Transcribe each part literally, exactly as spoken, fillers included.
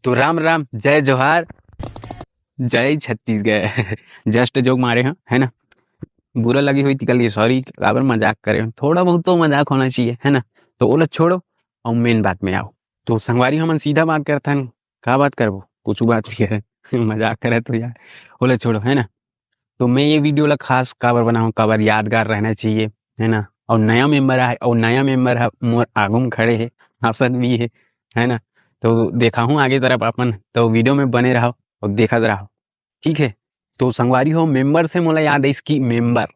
तो राम राम, जय जोहार, जय छत्तीसगढ़। जस्ट जोक मारे हैं, है ना? बुरा लगी हुई तिकर लिए सॉरी, काबर मजाक करे हैं। थोड़ा बहुत तो मजाक होना चाहिए, है ना? तो ओला छोड़ो और मेन बात में आओ। तो संगवारी, हमन सीधा बात करथन। का बात करबो? कुछ बात भी है। मजाक करे तो यार, ओला छोड़ो, है ना? तो मैं ये वीडियो ला खास काबर बनाऊँ, काबर यादगार रहना चाहिए, है ना? और नया मेंबर आए, और नया मेंबर है मोर आगू में खड़े है, हंसत भी है, है ना? तो देखा हूँ आगे तरफ अपन, तो वीडियो में बने रहो और देखत रहो, ठीक है? तो संगवारी हो, मेंबर से मोला याद आइस कि मेंबर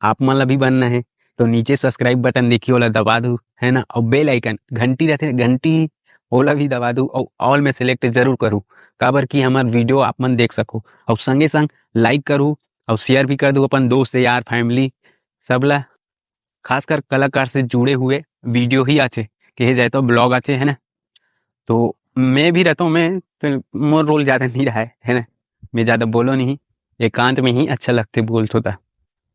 आप मन ला भी बनना है, तो नीचे सब्सक्राइब बटन देखिए, ओला दबा दू, है ना? और बेल आइकन, घंटी रहते, घंटी, ओला भी दबा दू और ऑल में सिलेक्ट जरूर करू, काबर कि हमार वीडियो आप मन देख सको। और संगे संग लाइक करू और शेयर भी कर दू अपन दोस्त, यार, फैमिली, सब ला। खासकर कलाकार से जुड़े हुए वीडियो ही आथे, कहे जाए तो ब्लॉग आथे, है ना? तो मैं भी रहता हूँ, मैं तो, मोर रोल ज़्यादा नहीं रहा है, है ना? मैं ज़्यादा बोलो नहीं, एकांत में ही अच्छा लगते बोल होता।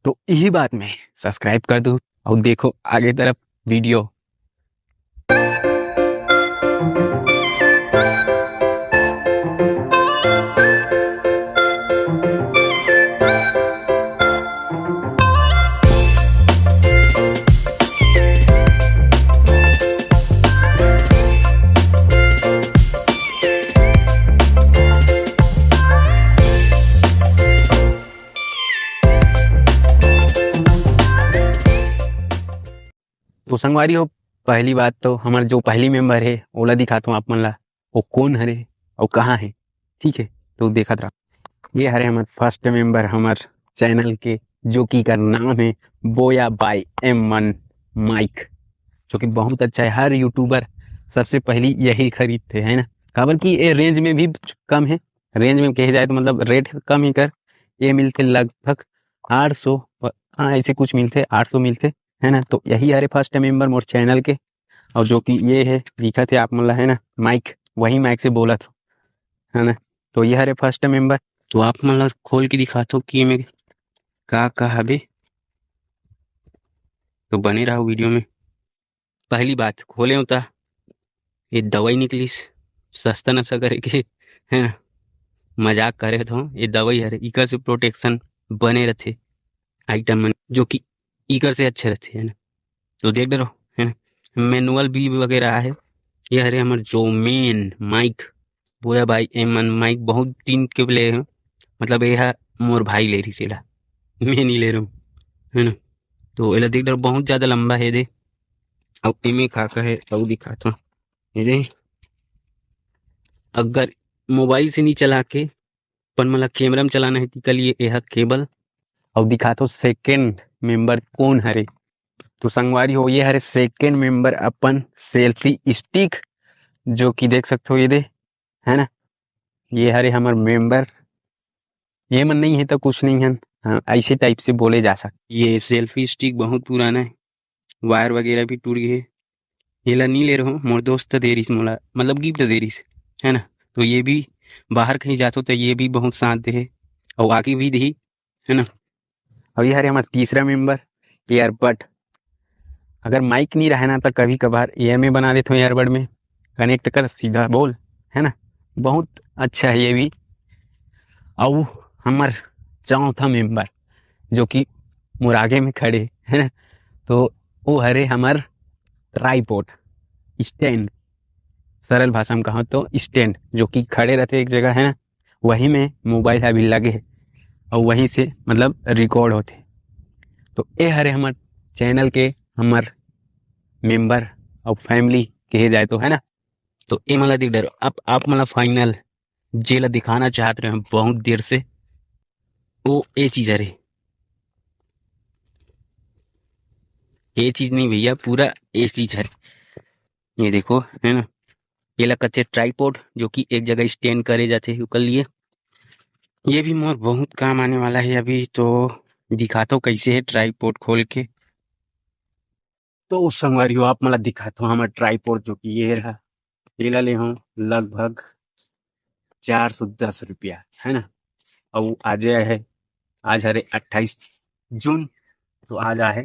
तो यही बात में सब्सक्राइब कर दो और देखो आगे तरफ वीडियो। तो संगवारी हो, पहली बात तो हमार जो पहली मेंबर है, ओला दिखाता हूँ आप मन ला, वो कौन हरे और कहाँ है, ठीक है? तो देखत रहा, ये हरे हमार फर्स्ट मेंबर हमार चैनल के, जो कि का नाम है बोया बाय एम वन माइक, जो कि बहुत अच्छा है। हर यूट्यूबर सबसे पहली यही खरीदते हैं ना, काबर कि ये रेंज में भी कम है, रेंज में कहे जाए तो मतलब रेट कम ही कर, ये मिलते लगभग आठ सौ, हाँ, ऐसे कुछ मिलते, आठ सौ मिलते, है ना? तो यही हरे फर्स्ट मेंबर मोर चैनल के, और जो कि ये है दिखत है आप मन ला, है ना, माइक, वही माइक से बोलत हो, है ना? तो ये हरे फर्स्ट मेंबर। तो आप मन ला खोल के दिखात हो कि एमे का का हवे, तो बने रहो वीडियो में। पहली बात, खोले होता ये दवाई निकलिस, सस्ता नशा करे के, है ना? मजाक करे तो ये दवाई हरे, इकर से प्रोटेक्शन बने रहते आइटम मन, जो कि इकर से अच्छे रहते, है ना? तो देख डरो, है ना, मैनुअल भी वगैरह है। ये हरे हमर जो मेन माइक, बोया बाय एम वन माइक, बहुत दिन के ले हैं, मतलब ये हा मोर भाई ले रही सेला, मैं नहीं ले रहा हूँ, है ना? तो एला देख डरो, बहुत ज़्यादा लंबा है दे। अब एमे का का है, अब दिखाता हूँ। ये दे, अगर मोबाइल से नहीं चला के अपन मोला कैमरा में चलाना है, तिका लिए ये हा केबल। और दिखात हो सेकंड मेंबर कौन हरे। तो संगवारी हो, ये हरे सेकंड मेंबर अपन सेल्फी स्टिक, जो कि देख सकते हो ये दे, है ना, ये हरे हमर मेंबर। ये मन नहीं है तो कुछ नहीं है, हाँ, ऐसे टाइप से बोले जा सकते। ये सेल्फी स्टिक बहुत पुराना है, वायर वगैरह भी टूट गए। ये ला नहीं ले रहा हूँ, मोर दोस्त दे रही मोला, मतलब गिफ्ट दे रही, है ना? तो ये भी बाहर कहीं जातो तो ये भी बहुत साथ दे है, और आगे भी दही, है ना? और ये हरे हमारा तीसरा मेंबर, एयरबड। अगर माइक नहीं रहे ना, तो कभी कभार ये में बना देते हो एयरबड में, कनेक्ट कर सीधा बोल, है ना? बहुत अच्छा है ये भी। और हमार चौथा मेंबर, जो कि मोर आगे में खड़े, है ना, तो वो हरे हमार ट्राईपोड, स्टैंड, सरल भाषा में कहो तो स्टैंड, जो कि खड़े रहते एक जगह, है ना, वही में मोबाइल अभी लगे है और वहीं से मतलब रिकॉर्ड होते। तो ये हरे हमार चैनल के, हमार मेंबर और फैमिली कहे जाए तो, है ना। तो ये मला दिख डर, आप आप मला फाइनल जेला दिखाना चाहत रहे हैं बहुत देर से, वो ये चीज हरे। ये चीज नहीं भैया, पूरा ये चीज है। ये देखो, है ना, ये ला कथे ट्राईपोड, जो कि एक जगह स्टैंड करे जाते हैं ओकर लिए। ये भी मोर बहुत काम आने वाला है। अभी तो दिखाता हूँ कैसे है ट्राईपोड खोल के। तो उस संगवारी हो, आप मला दिखाता हूँ हमारा ट्राईपोड, जो कि ये रहा। ये ला ले हूँ लगभग चार सौ दस रुपया, है ना। और आज है, आज हरे अट्ठाईस जून, तो आज आहे,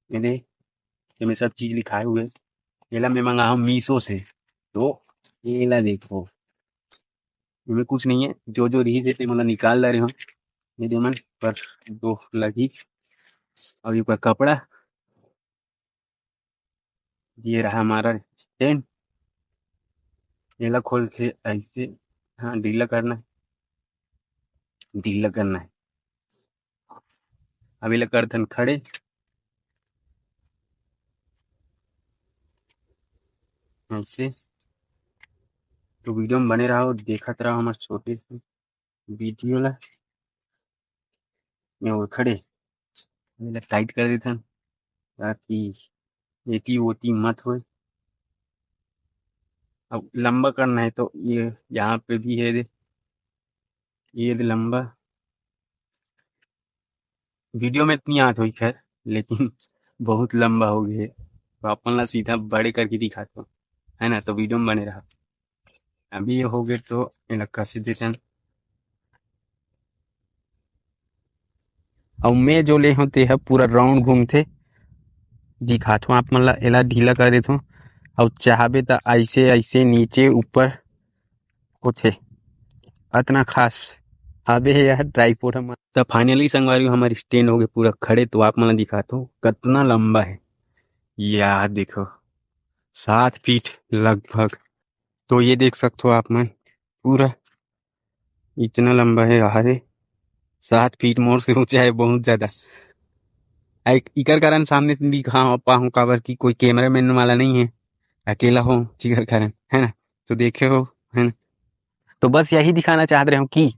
ये दे, ये में सब चीज लिखाए हुए। ये ला मैं मंगा हूँ मीशो से, तो ये ला देखो, इमे कुछ नहीं है, जो जो रही थे ते मन ला निकाल डारे हो ये दे मन। पर दो लगी। अब ये कपड़ा, ये रहा हमारा टेंट। एला खोल के ऐसे, हाँ, ढीला करना है, ढीला करना है। अब एला करथन खड़े ऐसे। तो वीडियो में बने रहो, देखत रहो हमारे छोटे से वीडियो ला। ये वो खड़े, एला टाइट कर देथन ताकि एती ओती मत होए। अब लंबा करना है तो ये यहाँ पे भी है दे, ये दे लंबा। वीडियो में इतनी आत होई खैर, लेकिन बहुत लंबा हो गया, तो अपन ला सीधा बड़े करके दिखाता हूँ, है ना? तो वीडियो में बने रहा। अभी ये हो गए तो एला कसे देथन। अउ मैं जो ले हूँ ते ह पूरा राउंड घूमथे, दिखात हूँ आप मन ला। एला ढीला कर देथों, अउ चाहबे त ऐसे ऐसे नीचे ऊपर होथे। अतना खास हवे यार ट्राइपॉड हमर। त फाइनली संगवारी हो, हमर स्टैंड हो गए पूरा खड़े। तो आप मन ला दिखात हूँ कतना लंबा है, या देखो, सात फीट लगभग। तो ये देख सकते हो आप मन, पूरा इतना लंबा है यार, सात फीट मोर से ऊंचा है, बहुत ज्यादा। आ, एक, इकर कारण सामने से दिखा पाहूँ, काबर कि कोई कैमरामैन वाला नहीं है, अकेला हो, इकर कारण, है ना? तो देखे हो, है ना? तो बस यही दिखाना चाहत रहे हूँ कि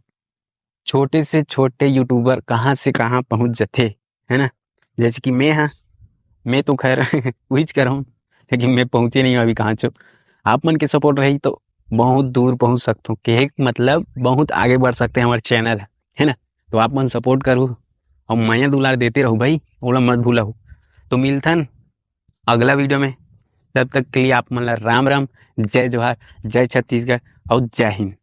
छोटे से छोटे यूट्यूबर कहाँ से कहाँ पहुँच जथे, है ना? जैसे कि मैं, हाँ, मैं तो खैर उहीच कर हूँ, लेकिन मैं पहुँचे नहीं हूँ अभी कहाँ चो। आप मन के सपोर्ट रही तो बहुत दूर पहुँच सकते हो, के मतलब बहुत आगे बढ़ सकते हैं हमारे चैनल, है ना? तो आप मन सपोर्ट करू और मया दुलार देते रहो भाई, ओला मत भूलहू। तो मिलथन अगला वीडियो में, तब तक के लिए आप मन ला राम राम, जय जोहार, जय छत्तीसगढ़ और जय हिंद।